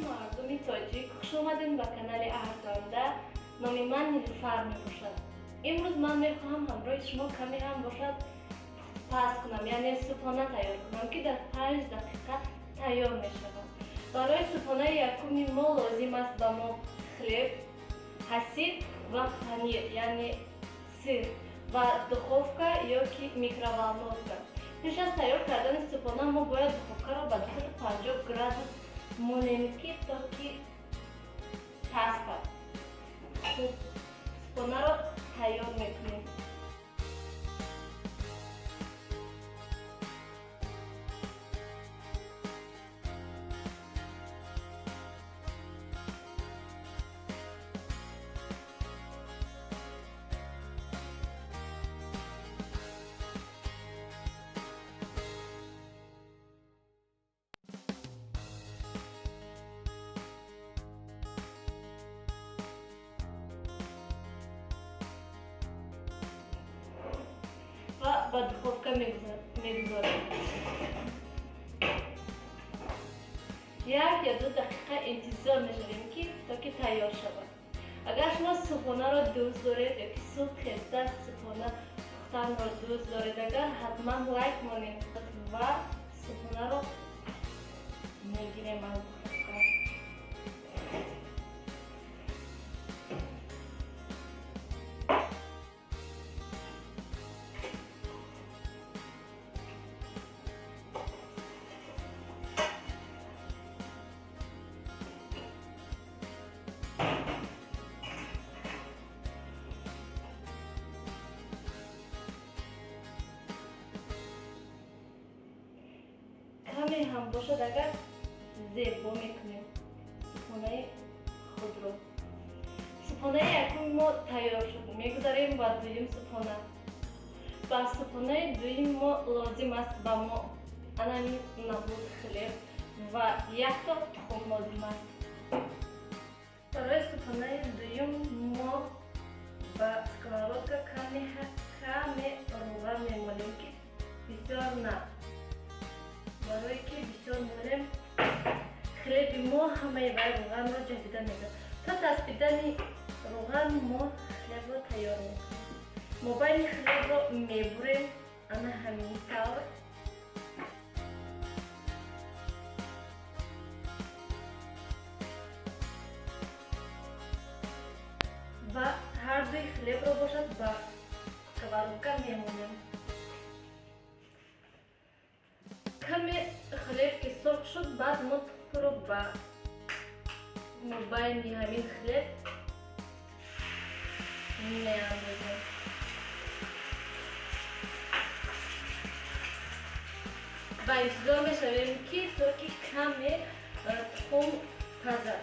Мардуми тоҷик, хуш омадед ба канали Арзанда. Номи ман Нилуфар мебошад. Имрӯз ман мехоҳам ҳамроҳи шумо каме ҳам бошад пас кунам, яъне субҳона тайёр кунам, ки дар 5 дақиқа тайёр мешавад. Барои субҳонаи якуми мо лозим аст ба мо хлеб, ҳасир ва панир, яъне сир ва духовка ё ки микроволновка. Пеш аз тайёр кардани субҳона мо бояд духовкаро ба 250 градус монем, ки то ки таспад. Хуб, субҳонаро тайёр мекунем. Ва ба духовка мегузорем. 1 ё 2 дақиқа интизор мешавем, ки то ки тайёр шавад. Агар шумо субҳонаро дӯст доред ё ки субҳ хеста субҳона пухтанро дӯст доред, агар ҳатман лайк монед ва субҳонаро мегирем аз духовка. Каме ҳам бошад агар зебо мекунем субҳонаи худро. Субҳонаи якум мо тайёр шуд. Мегузарем ба дуюм субҳона. Ба субҳонаи дуюм мо лозим аст ба мо анами набуд хлеб ва якто тухм лозим аст. Барои субҳонаи дуюм мо ба сковородка каме равған мемолем, ки бисёр на. Барое ки бисёр молем, хлеби мо ҳамаи вай равғанро ҷабида мегирад. То таспидани равған мо хлебро тайёр мекунем. Мобайни хлебро мебурем ана ҳамин тавр. Ва ҳардуи хлебро бошад ба сковородка мемонем. Каме хлеб ки сурх шуд, баъд мо тухмро ба мобайни ҳамин хлеб меандозем. Ва интизор мешавем, ки то ки каме тухм пазад.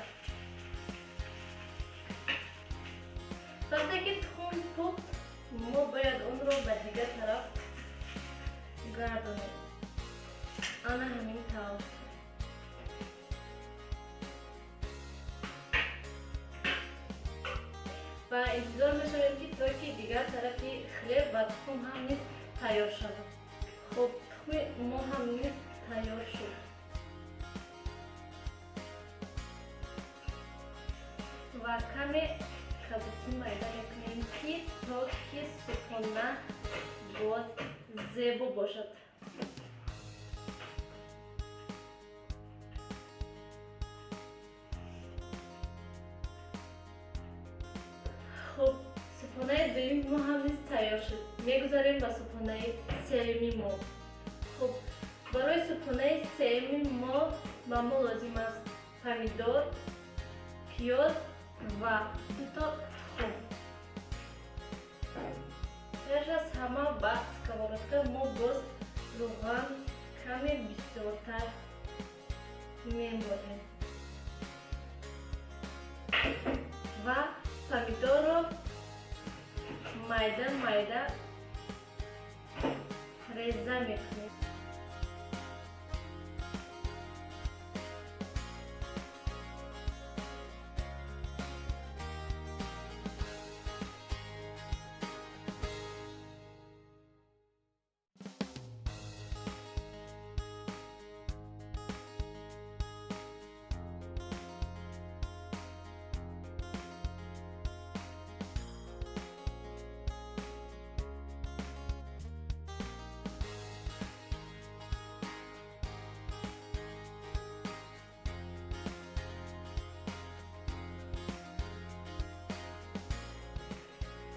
Вақте ки тухм пухт, мо бояд онро ба дигар тараф гардонем. Ана ҳамин тавр. Ва интизор мешавем, ки то ки дигар тарафи хлеб ва тухм ҳам низ тайёр шавад. Хуб, тухми мо ҳам низ тайёр шуд. Ва каме кабутӣ майда мекунем, ки то ки субҳона боз зебо бошад. Хуб, субҳонаи дуюми мо ҳам низ тайёр шуд. Мегузарем ба субҳонаи сеюми мо. Хуб, барои субҳонаи сеюми мо ба мо лозим аст помидор, пиёз ва дуто тухм. Пеш аз ҳама ба сковородка мо боз равған каме бисёртар мемолем ва помидорро майда майда реза мекунем.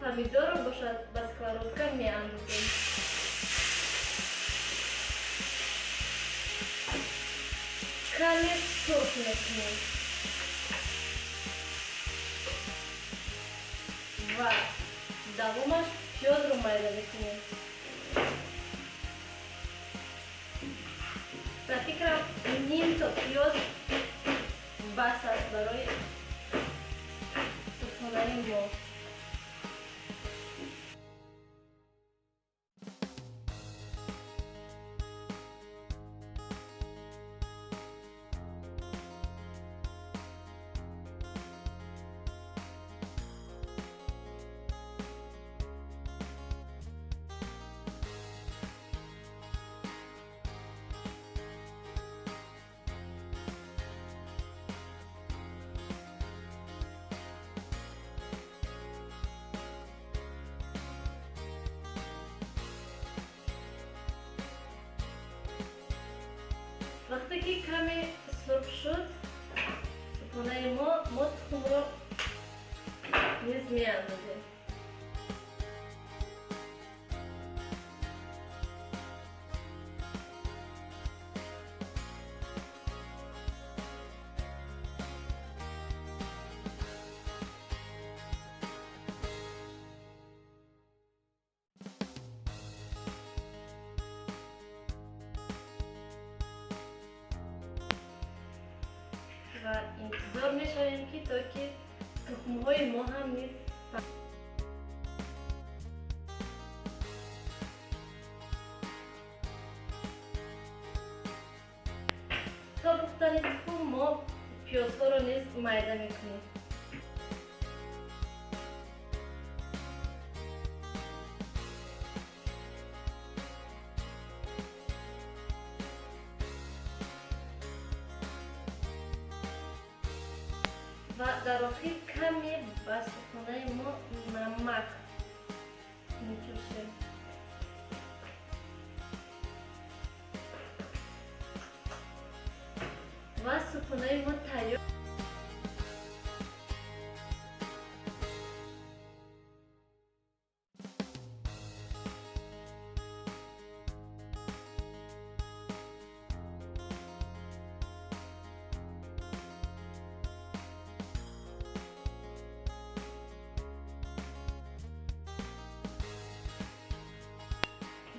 Помидорро бошад ба сковородка меандозем. Каме сурх мекунем ва давомаш пиёзро майда мекунем. Ба фикрам, ним то пиёз бас аст барои субҳонаи мо. Вақте ки каме сурх шуд субҳонаи мо, мо тухмро низ меандозем. Ва интизор мешавем, ки то ки тухмҳои мо ҳам низ то пухтани тухм мо пиёзҳоро низ майда мекунем. Ва дар охир каме ба субҳонаи мо намак мепошем. Ва субҳонаи мо тайёр.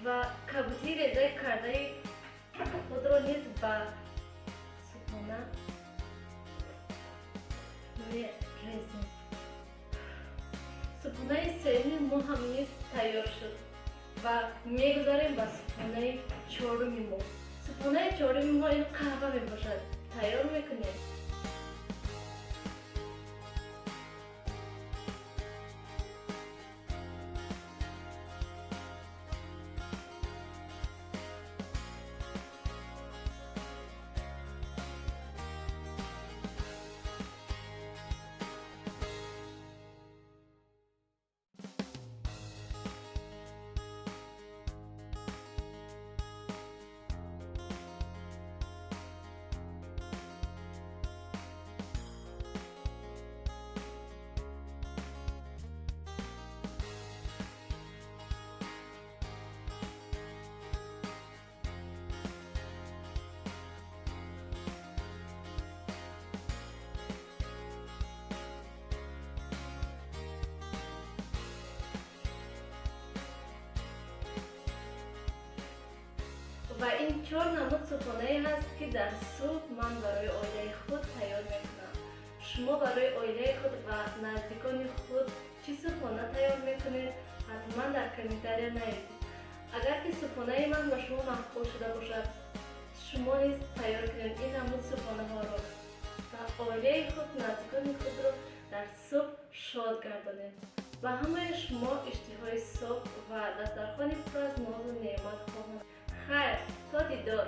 Ва кабутии резаи кардаи худро низ ба субҳона мерезем. Субҳонаи сеюми мо ҳам низ тайёр шуд ва мегузарем ба субҳонаи чоруми мо. Субҳонаи чоруми мо ин қаҳва мебошад. Тайёр мекунем. Ва ин чор намуд субҳонае ҳаст, ки дар субҳ ман барои оилаи худ тайёр мекунам. Шумо барои оилаи худ ва наздикони худ чӣ субҳона тайёр мекунед? Ҳатман дар комментария нависед. Агар ки субҳонаи ман ба шумо маъқул шуда бошад, шумо низ тайёр кунед ин намуд субҳонаҳоро ва оилаи худ, наздикони худро дар субҳ шод гардонед. Ба ҳамаи шумо иштиҳои соф ва дастархони пур аз нозу неъмат хоҳам. Хайр, то дидор.